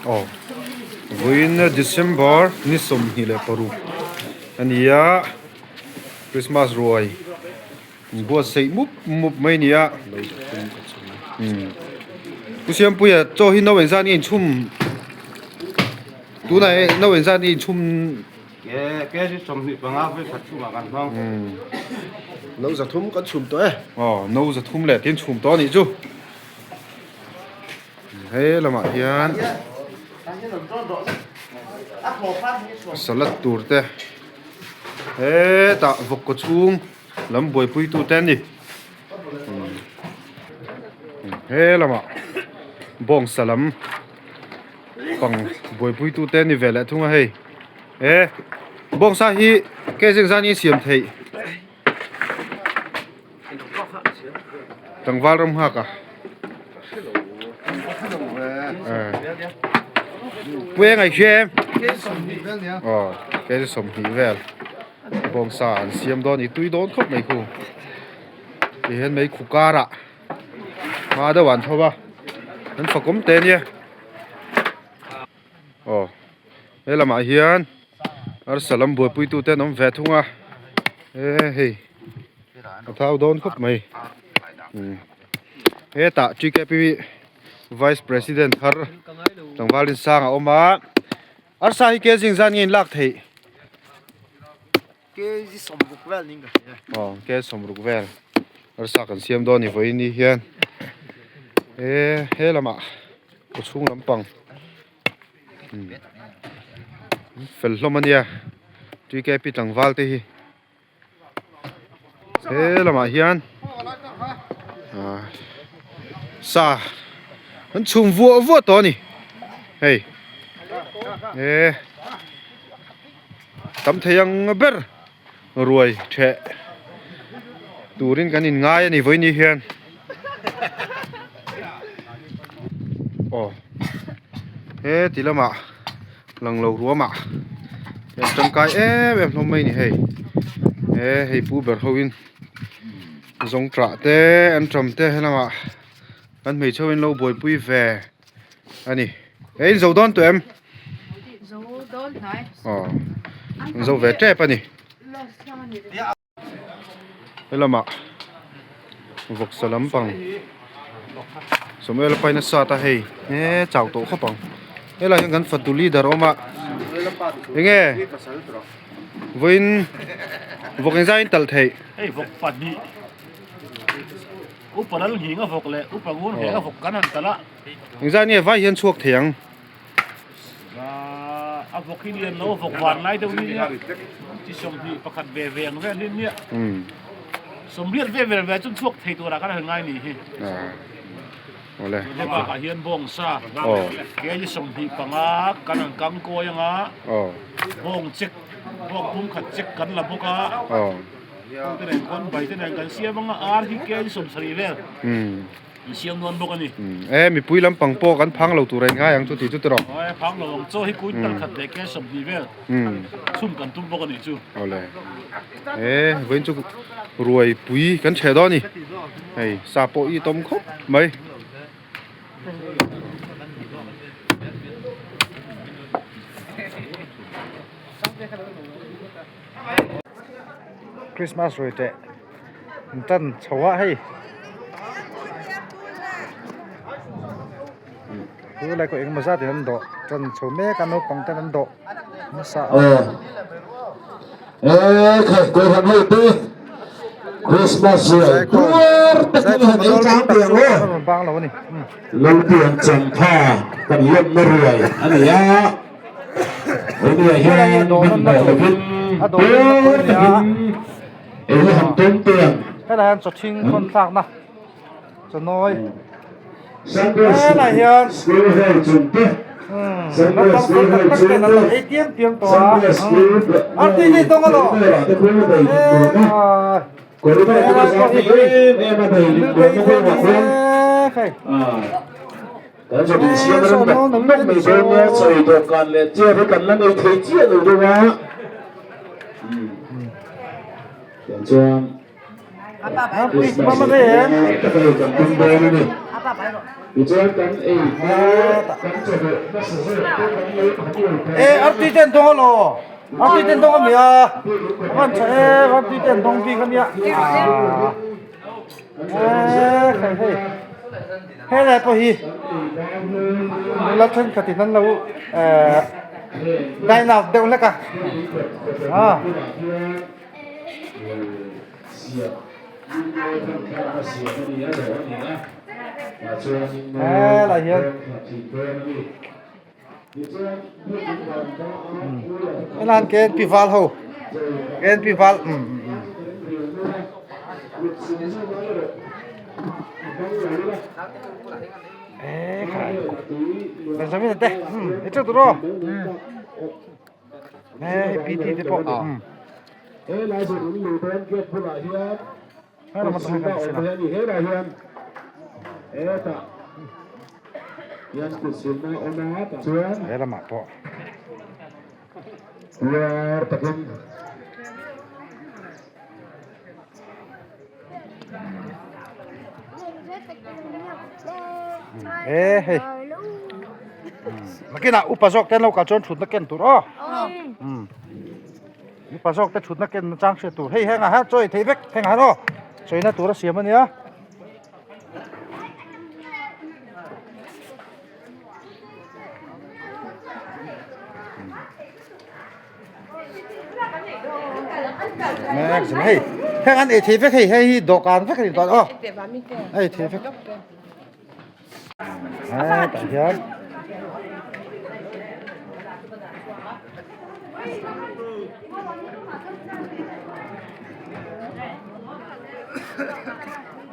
Aw vawiin December ni 26 a ni a Christmas ruai inbuatsaih mup mup mai a ni a umm Pu Siampuia chaw hi no engzat nge inchhum tunah eh no engzat nge inchhum. Ke 25 vawi khat chhungah kan hmang. No 300 kan chhum tawh e. Aw no 300 leh tin chhum tawh a nih chu. He lamah hian salad tur te hetah vawk kaw chhung lam buaipui tu te an ni. He lamah bawngsa lam. Pang buaipui tu te a ni ve leh thung a hei e bawngsa hi ke zing zan hi siam theih tlangval ram nghak a puia ngaih hria em aw ke chu 20 vel bawngsa an siam dawn i tui dawn khawp mai khu tihian mai khu karah. Hma deuh ah an tho a an fakawm teh ania aw he lamah hian arsa lam buaipui tute an awm ve thung a e hei a thau dawn khawp mai hetah TKP vice president thar tlangval rinsang a awm a arsa hi ke zing zan nge in lak theih. Kg 60 vel niin ka hria. Aw kg 60 vel arsa kan siam dawn ni vawiin ni hian e he lamah kaw chhung lampang fel hlawm a nia TKP tlangval te hi he lamah hian ah sa an chhum vuah vuah tawh a ni hei e. Tam thei ang ber ruai theh turin kan in ngai a ni vawiin ni hian aw he ti lamah lang lo ruamah hian tangkai em em hlawm mai a ni hei he hei pu ber ho in zawng tah te an tam te helamah kan hmeichhe ho in lo buaipui ve a ni he in zo dawn tawh em. Aw an zo ve tep a ni helamah vawksa lampang Samuel a paina sat a hei he chau tawh khawp ang helaiah hian kan fatu leader a awm a enge vawiin vawk engzai in talh theih. Engzai nge vai hian chhuak thei ang. A vawk hi lian lo vawk van lai deuh hi nia chi 21 ve ve ang vel hi nia 80 ve vel ve chu chhuak thei turah kan han ngai ni hi awle he bakah hian bawng sa ke chi 25 kan han kang kawi anga bawng chek bawng pum khat chek kan la bawk a te nen khawn bai te nen kan siam anga ar hi ke chi 70 vel An siam nuam bawk a ni. E mipui lampang pawh kan phang lo tur a inngai ang chu tih chu tiraw. Aw e phang lo ang chaw hi kuin tal khat leh ke 20 vel chhun kan tum bawk a nih chu. Awle e vawiin chu ruai pui kan chhe dawn a ni hei sa pawh i tawm khawp mai. Christmas ruai teh an tan chho a hei chu lai pawh engemaw zat in an dawh tan chho mek a naupang ten an dawh nasa a. Zaikhawm bang lo a ni. Helai hi dawr nawmna tur a dawr nawmna tur a ni a helai hian chawthing khawn thlakna chawnawi helai hian naupang fel tak tak ten an lo ei tiam tiam tawh a a tui thei tawng alawm helai pawh hi thil phei thei ni e hei. Kan zawh insiam ram tak tak mai dawn nia, chaw ei dawhkan leh chair hi kan la nei thei chiah lo deuh a. Tiang chuan Christmas hi kan tum dawn a ni. E artui te an dawng alaw artui te an dawng ami a a van tha em artui te an dawng bik ania e khai hei helai pawh hi nula thenkhat in an lo ehh dine out deuh hlek a ah. Helai hian helai hian KNP val ho KNP val umm umm e khai Benjamin te umm i teuh tur aw. Hei PT te pawh umm. He lamah pawh. He hei nakinah upa zawk te an lo kal chuan thutna ken tur aw upa zawk te thutna ken nachang hriat tur hei hengah hian chaw ei theih vek hengah hian aw chawina tur a siam a nia. Hei heng an ei thei vek hei hei hi dawhkan vek a ni tawh aw a ei thei vek hetah hian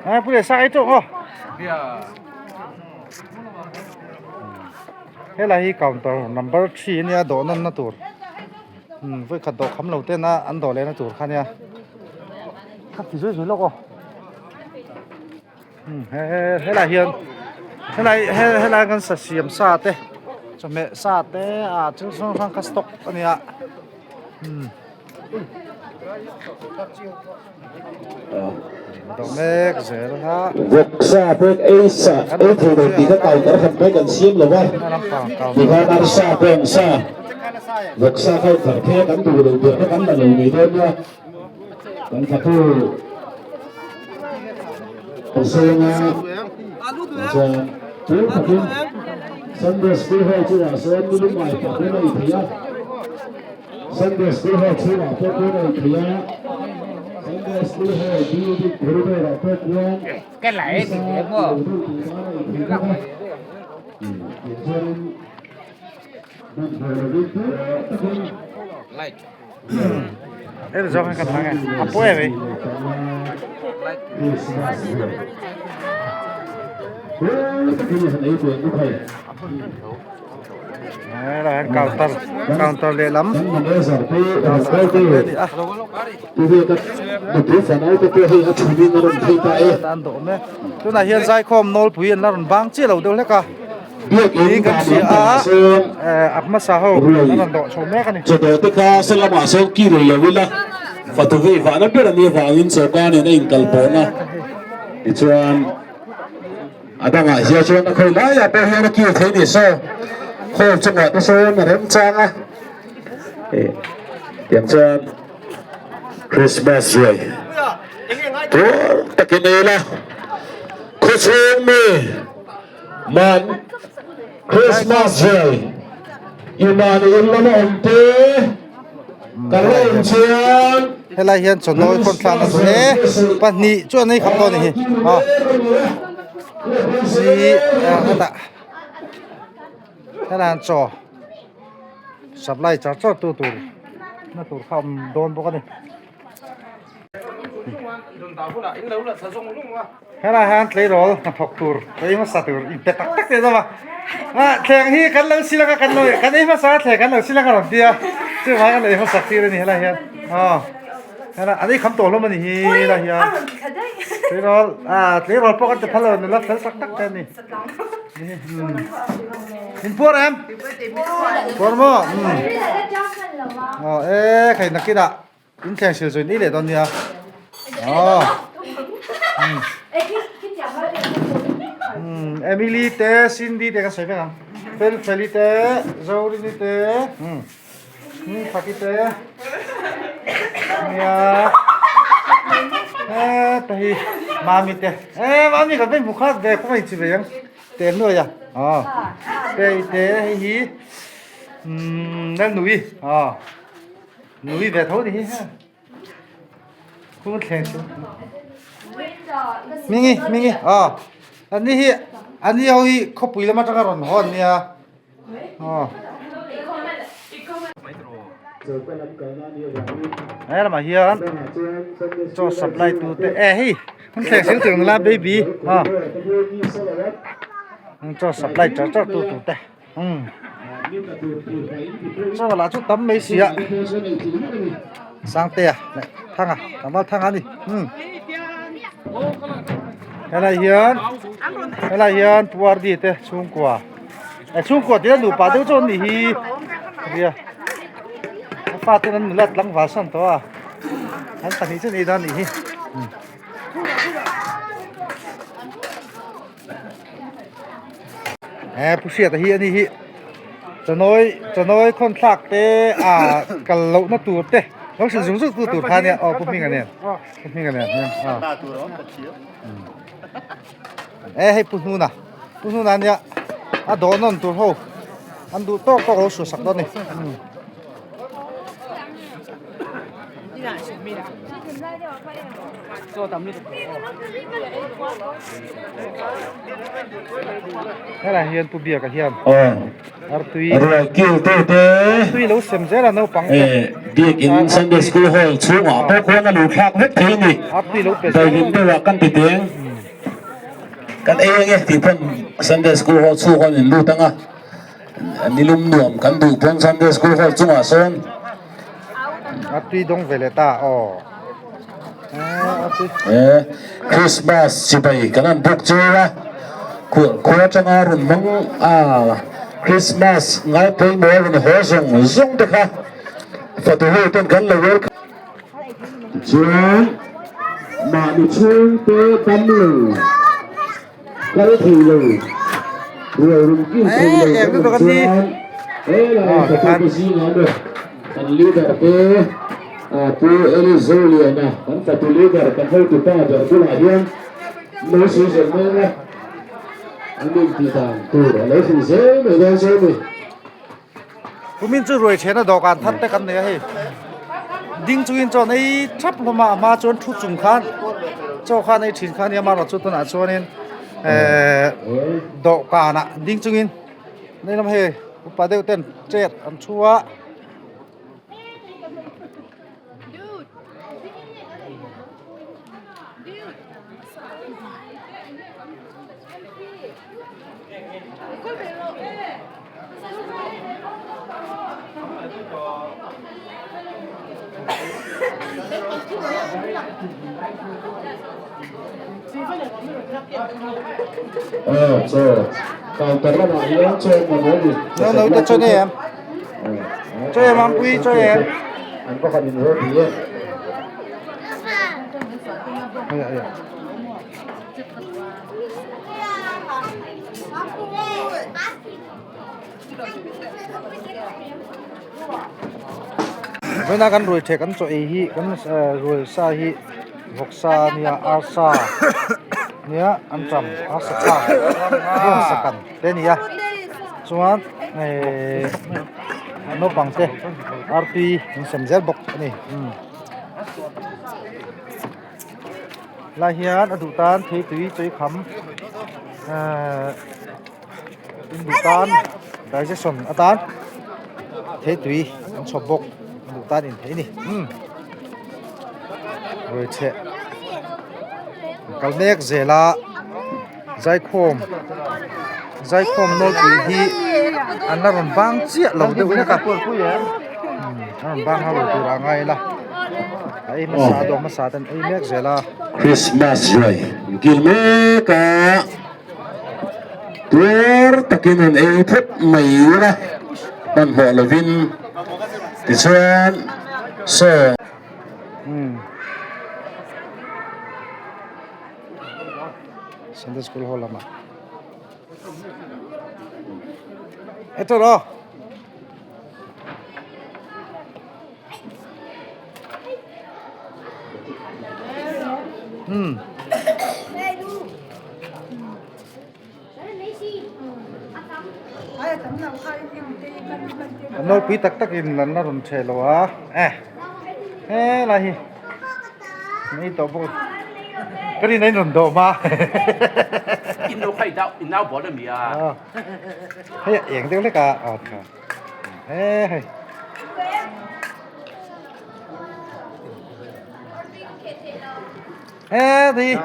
a pu leh sa ei tawh aw. Helai hi counter number three ania dawh nawn na tur umm vawi khat dawh kham lo ten a an dawh leh na tur kha ania kha ti zui zui lawk aw umm he helai hian helai he helai kan sa siam sa te chawhmeh sa te ah thil hrang hrang kha stock ania umm. Dawh mek zel a. Vawksa pawh ei sa ei thei lo tih kha counter khat mai kan siam lo va, tikhan arsa bawngsa vawksa kha in thar phei a kan duh lo ber kha kan la lo ngei dawn nia. Kan fatu Pasenga chuan tun takin Sunday School ho chungah sawn nilumai pah pawn a ei thei a. Sunday School Hall chhungah pawh kuan a inthei a, Sunday School Hall building corridor ah pawh kuan nisa ilo deuh tih tan a inthei bawk a. Tichuanin hmanhmawh lovin tui takin Christmas leh tui takin i han ei ve ang u khai. Helai hian counter counter lehlam an dawh mek tunah hian zaikhawm nawlpui an la rawn bang chiah lo deuh hlek a niin kan hria a eh a hmasa ho an rawn dawh chho mek a ni. Chawdawh te kha se lamah sawn kir lo ila fatu vei vahna ber a nih avangin sawrkar nen a inkalpawhna tichuan. A dangah hian chuan a khawi laiah pawh hian a kir thei ni saw hall chungah te sawn a remchang a tiang chuan Christmas ruai tur takin ei la khawchhung mi man Christmas ruai i mahni in lama awm te kan la awm chuan Helai hian chawhnawi khawn thlak a duh e pahnih chuan hei kham dawn a ni hi aw hi hetah helai hian chaw supply char char tu tur na tur kha a awm dawn bawk a ni. Helai hian tleirawl hnathawk tur ei hmasa tur inpe tak tak te zawk a ah thleng hi kan lo sil anga kan lo kan ei hmasa a thleng kan lo sil anga rawn ti a chuvang kan ei hmasak tir a ni helai hian aw helai an ei kham tawh hlawm a ni hi helai hian tleirawl ah tleirawl pawh kan ti phal lo nula fel tak tak te a ni in puar em puar maw aw e khai nakinah. In thleng sil zawin ei leh dawn nia. Aw. Umm Emily te Cindy te ka sawi vek ang Felfeli te Zorini te umm Hmingfaki te nia heta hi Mami te eh Mami kan va inhmu khat ve khaw mai chi ve ang te hnuai a aw te te hei hi umm Lalnui aw Nui ve tho ni hi he. Khu thleng chu. Mingi mingi aw ani hi ani ho hi khawpui lam atanga rawn haw an nia aw. He lamah hian chaw supply tu te eh hei hun thleng sil tur nula baby aw chaw supply char char tu tur te. Umm chaw lah chu tam mai si a Sangtea leh Thanga tlangval Thanga a ni umm helai hian helai hian Pu Ardi te chhungkua eh chhungkua tih a nupa deuh chu an nih hi ria a fate an nula tlangval san tawh a an pahnih chu an ei dan a nih hi. He pu hriata hi ani hi chanawi chanawi khawn thlak te ah kal loh na tur te lo hrilh zung zung tu tur kha ania aw pu hming ania pu hming ania e hei pu hnuna pu hnuna ania a dawh nawn tur ho an duh tawk tawk lo suh sak dawn a ni. Helai hian Pu Biaka hian artui artui lo sem zel a naupang te Biakin Sunday School Hall chhungah pawh khuan a luh thlak vek thei a ni. Artui lo pe zel Daihlim deuhah kan ti teng. Kan ei ange tih pawn Sunday School Hall chhung khuan in lut ang a. Nilum nuam kan duh pawn Sunday School Hall chungah sawn. A tui dawng ve leh ta aw. E Christmas chibai kan han buk chu a khua atanga rawn hmang a Christmas ngai pawimawh rawn haw zawng zawng te kha fatu ho ten kan lo welcome. Tichuan mahni chhungte damlo kal thei lo rual rum kil thei lo kan awm chuan he lai fatu te zingah emaw kan leader te Pu Eli Zoliana kan fatu leader kan hotu pa ber bulah hian lo sawi zel mek a, an intih dan tur a lo hrilh zel mai dawn che a ni. Kumin chu ruai thehna dawhkan thar te kan nei a hei ding chungin chuan ei thap hlawm a a hma chuan thu chung khan chaw khan ei thin kha ania amaherawh chu tunah chuanin ehh dawhkanah ding chungin nei lam hei upa deuh ten chair an thu a. No no te chaw nei em chaw em ang pui chaw em Vawiina kan ruai theh kan chaw ei hi kan ruai sa hi vawksa a nia arsa nia anṭam arsa thlak bawngsa kan te a ni a chuan ehh naupang te artui an sem zel bawk a ni. Lai hian a duh tan thei tui chawi kham ehh in duh tan digestion atan thei tui an chhawp bawk a duh tan in thei a ni umm ruai chheh kal mek zel a zaikhawm zaikhawm nawlpui hi an la rawn bang chiah lo deuh hlek a umm a rawn bang ho tur ah ngai ila a ei hmasa a dawm hmasa ten ei mek zel a. Christmas ruai kil mek a tuar takin an ei phawt mai ula hmanhmawh lovin tichuan saw. Sunday school hall lamah. E tawh rawh. Hmm. Nawlpui tak takin an la rawn chhe lo a eh helai hi nei tawh bawk ka rin ain rawn dawm a hei eng deuh hlek a he hei. Ê đi.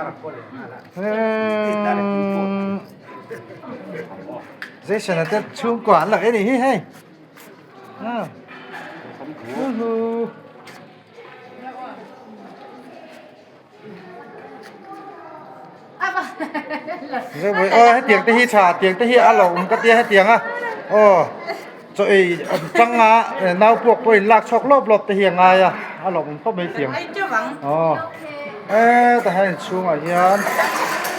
Jason là tên chung quản là cái gì hay. À. Ơ hết tiếng te hi tha tiếng te hi a lo um ka tia he tiang a. Ờ. Chaw ei an chang a nau puak pawh in lak chhuak lawp lawp te hi a ngai a a lawm awm khawp mai tiang aw e tah hian inchhungah hian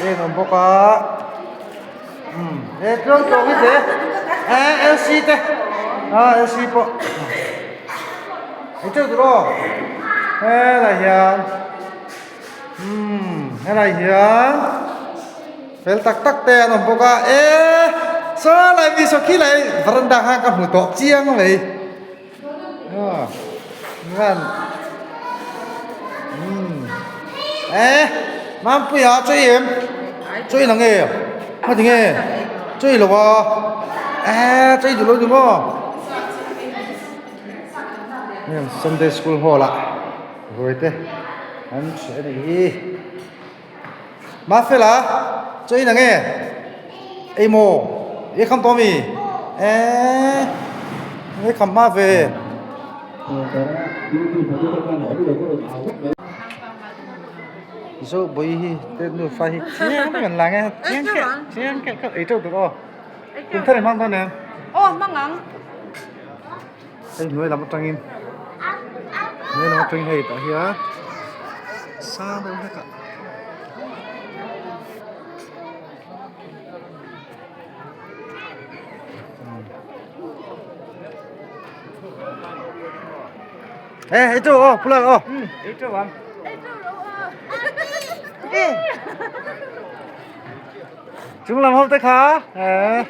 en awm bawk a umm he tluang tawng hi te e lc te a lc pawh ei teuh tur aw helai hian umm helai hian. Fel tak tak te an awm bawk a, e saw lai mi saw khi lai veranda khan ka hmu tawh chiang mai aw ngan umm e Mampuia chawi em chawi la nge ma ti nge chawi lo a e chawi duh lo ni maw heng Sunday school hall ah ruai te an chhe a nih hi. Mafela chaw in ange ei maw i kham tawh ami eee i kham hma ve. Zo bawi hi te nufa hi chiang vek an lang e chiang keuh chiang keuh keuh ei teuh tur aw kum thar i hmang dawn em aw hmang ang hei hnuai lam atangin hnuai lam atangin hei tah hian sang deuh hlek ah. Ê, ei trâu ô, pula ô. Ei trâu ang. Chúng làm không tới khá. Ê.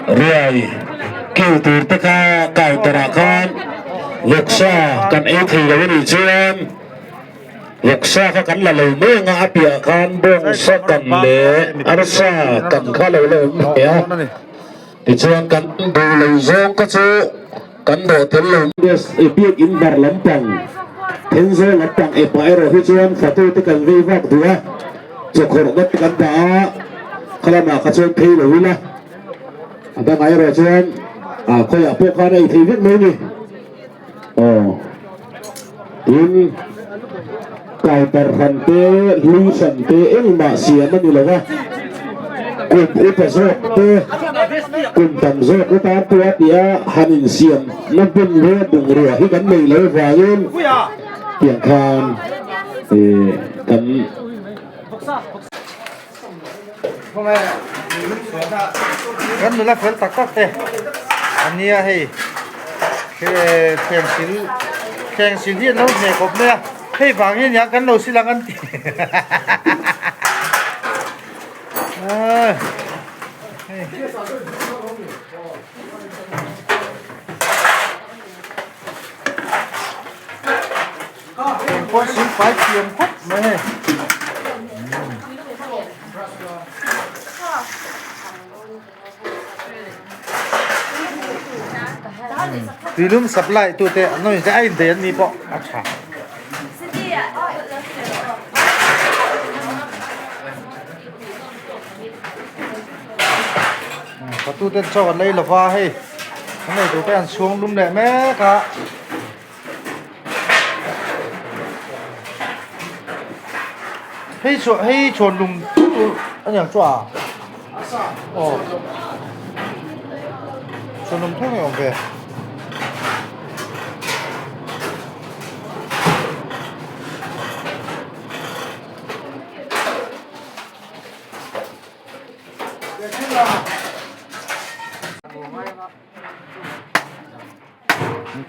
Ruai kil tur te kha counter ah khan vawksa kan ei thei lo a nih chuan vawksa kha kan la lo mai anga a piah khan bawngsa kan leh arsa kan kha lo la awm thei a tichuan kan duh lo zawng kha chu kan dawh tel lo. Biakin bar lampang Thenzawl lampang epah erawh hi chuan fatu te kan vei vak duh a, chawkhawrhna te kan dah a, khalamah kha chuan phei lo ila, a dangah erawh chuan khawiah pawh khan a ei thei vek mai a ni. Aw tin counter hran te hlui hran te engmah siam a ni lo va, kum upa zawk te kum tam zawk te tan pawh a tia han insiam na hmanrua bungrua hi kan nei lo avangin tiang khan eh kan. Kan nula fel tak tak te an nia hei thleng sil thleng sil hi an lo hne khawp mai a hei vang hi ania kan lo sil ang an ti hei. Engpawh sil fai thiam khawp mai hei. Tuilum supply tu te an awm a indaih an ni pawh a tha. Fatu ten chaw an lei lova hei an ei tur te an chhung lum leh mek a. Hei chu hei chhuan lung a niang chu a. Aw chhuanawm theuh mai awm ve.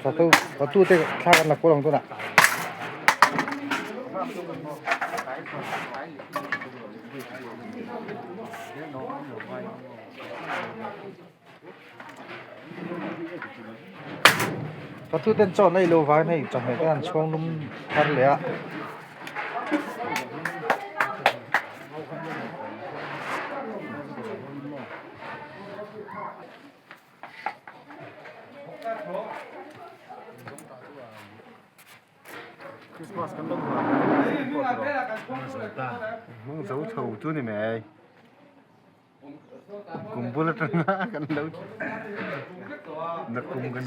Fatu fatu te thla kan la kual ang tunah. Fatu ten chaw an ei lo vangin hei chawhmeh te an chhuang lum thar leh a. Hmang zo chho chu ni mai kum bul atanga kan lo nakum kan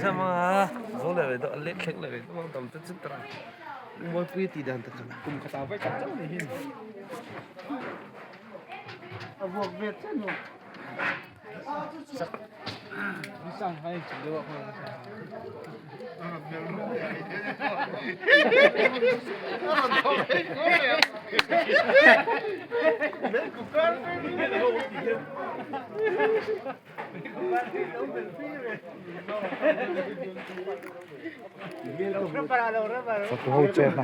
Fatu ho chet na.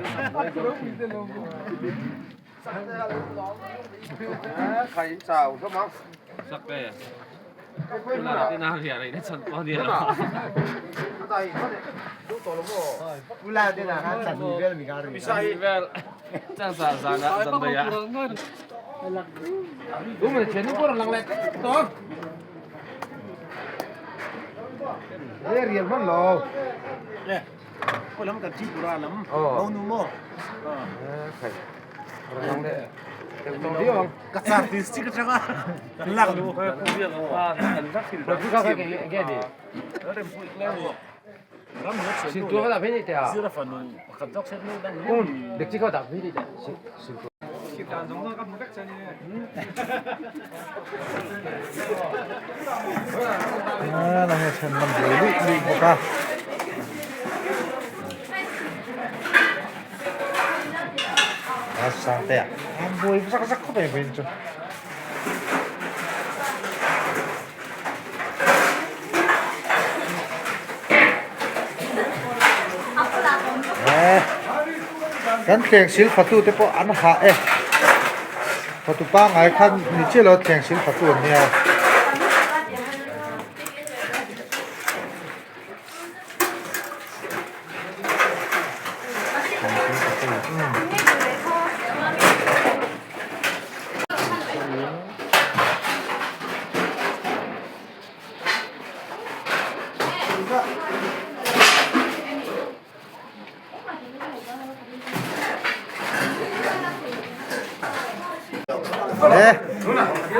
A lang e then man buai luih luih bawk a. A sang te a an buai zak zak khawp mai vawiin chu. Kan thleng sil fatu te pawh an hah e fatu pangngai khan ni chiah lo thleng sil fatu an nia.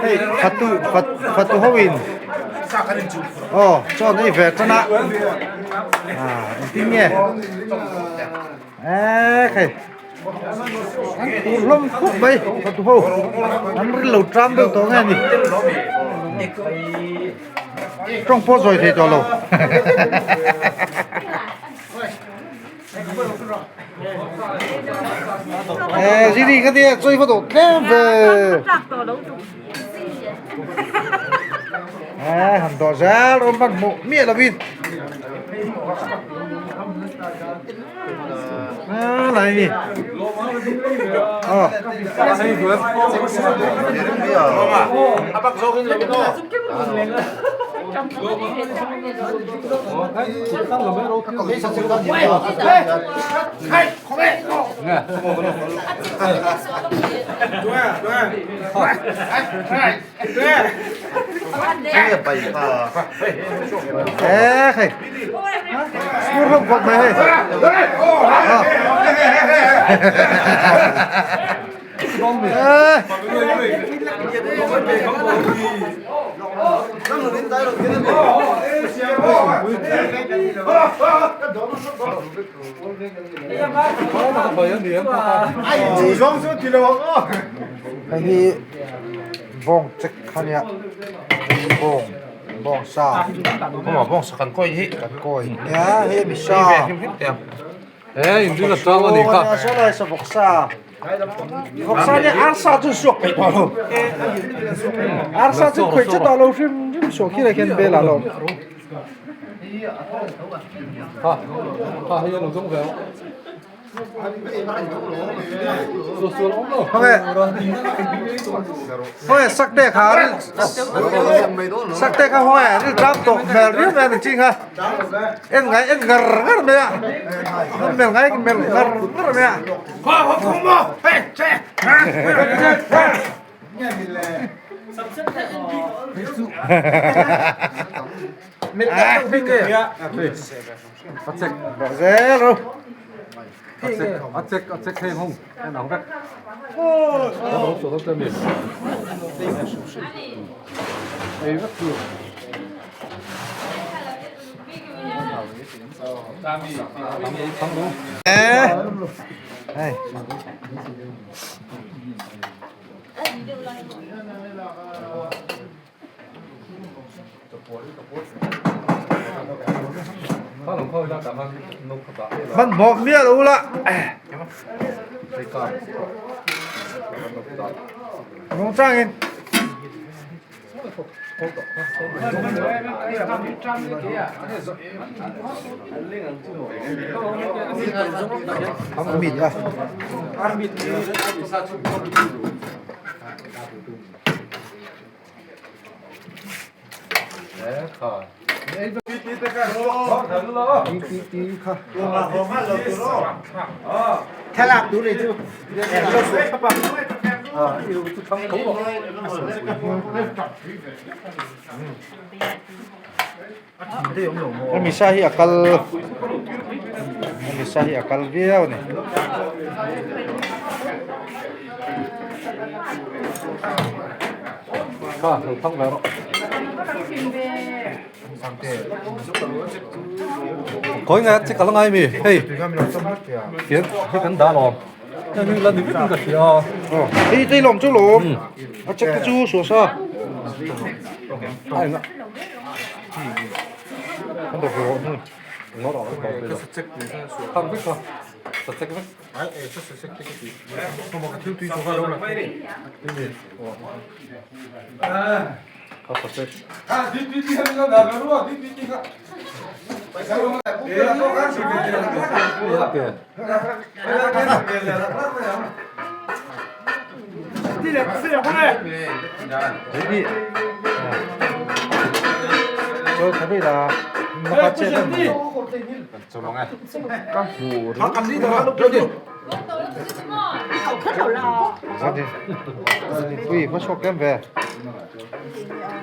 Hei fatu fatu ho in aw chaw an ei ve tan a ah engtin nge eee hei an tur hlawm khawp mai fatu ho an ri lo tang deuh tawh nge a ni tawng pawh zawi thei tawh lo. Eh, gì đi cái gì chơi vào đồ kem về. Eh, hẳn đỏ ra rồi bắt mộ mẹ là vin. À, lại gì? Ờ. Ê, hei. Spur hlawm khawp mai hei. Ê. Hei hi Bawng check kha nia bawng bawng sa bawng sa kan kawi hi kan kawi nia hei mi sa e in ring atang ani kha saw lai sa vawk sa vawk sa nia arsa chu suak peih tawh lo arsa chu khawih che tawh lo hrim hrim suak khi lai khian bel ah lawm ha ha hei a lo zawng ve Hoi sakte kha sakte kha hoi ri tram tok mel riu mai ni kha en ngai en ngar ngar mai a mel ngai mel ngar ngar mai a Kho kho kho mo hey che A check zero a check a check a check hei hung en ang vek lo so te mi ei vek tu thang lu eh Hman hmawk miah lo ula. Nung changin. Mit a. Hemi sa hi a kal hemi sa hi a kal viau a ni. Koi ngai che kala ngai mi hei hian hei kan dah lawm hei la ni vek in ka hria hei tei lawm chu lawm a check te chu suah sa thang vek kha sa check vek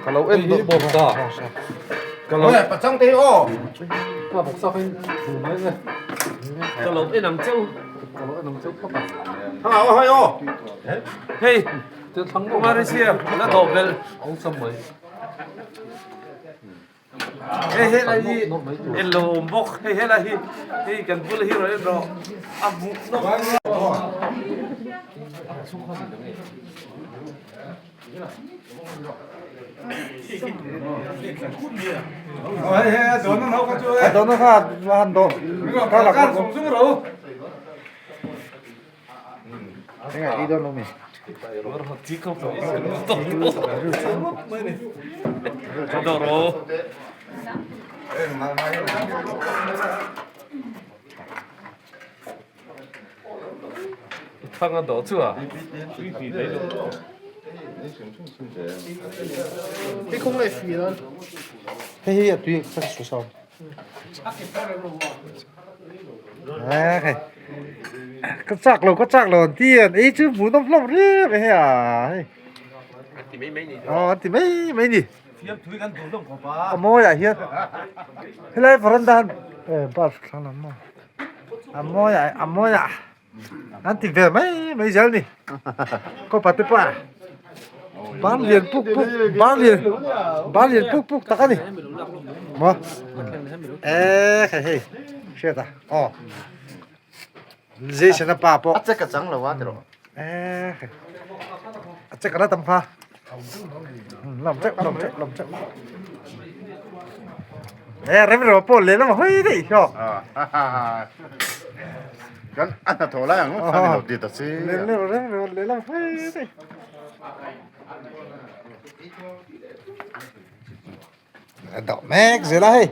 Ka lo en hi bawk sa ka lo pachang te aw ka bawk sa khin thu mai nge ka lo en ang cheu ka lo en ang cheu phawt a thang aw hoi aw hei te thang no Malaysia la do bel au sam mai hei he lai hi en lo awm bawk hei he lai hi hei kan bul hi rawn en rawh a hmuh nawk Thang a dawh chu a. Hei hi a tui ka su sawn. Hei ka chak lo ka chak lo an ti an ei chu hmuh nawm hlawm riau mai hei a hei. Aw an ti mai mai ni. A mawi ah hian helai veranda han bus thlang lam maw a mawi ah a mawi ah an ti ve mai mai zel ni kawpa te pawh a ban lian puk puk ban lian ban lian puk puk tak a ni maw e hei hei hriat a aw Jason a pa pawh a che ka chang lo a tiraw e a che ka la tam kha. Lam teuh lam teuh lam teuh. E rem rem pawh lehlam a hawi daih hiaw. Kan a hnathawh lai ang khan i lo ti ta si. Lehlam rem rem lehlam a hawi daih. A dawh mek zel a hei.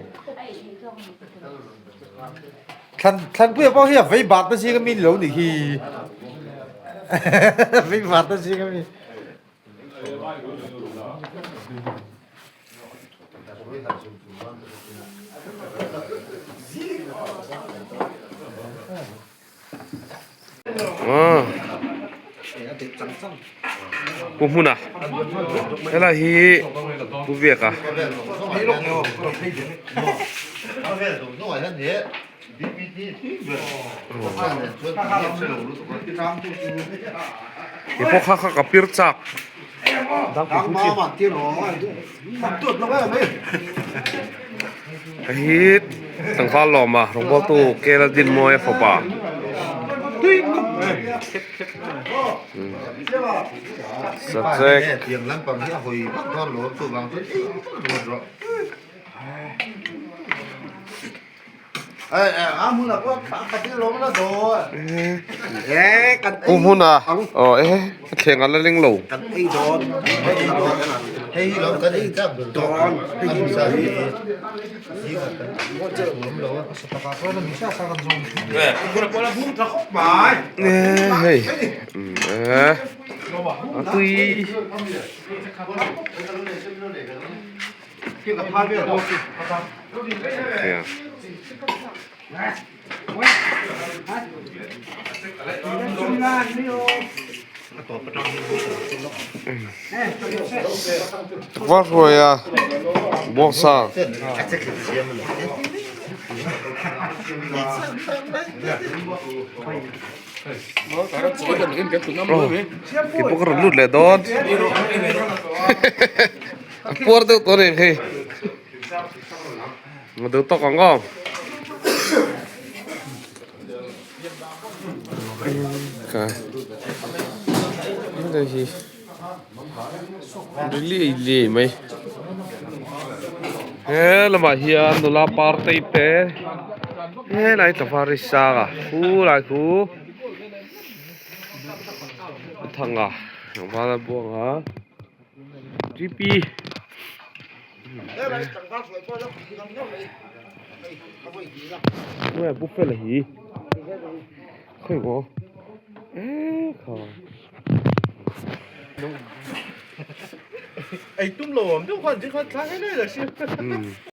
Thlan thlanpuia pawh hi a vei bat na zing ami ni lo nih hi. Vei bat na zing ami. Pu hmuna helai hi pu Biaka. Kei pawh kha kha ka pir chak. Hei hi tlangval lawma rawngbawltu Kela Dinmawia fapa. Subject. Pu hmuna aw e a thleng a la leng lo. Hei a tui. Va hruai a bawngsa. Kei pawh ka rawn lut leh dawn. A puar deuh tawh a ni hei. A deuh tawk ang aw. Ka hei hi ri liai liai mai. He lamah hian nula partei te helai tlangval ri sang a khu lai khu a thang a tlangval a buang a. TP Nge pu fela hi khawi maw e kha Ei tum lo awm deuh khan zing khan thla hle hle la si.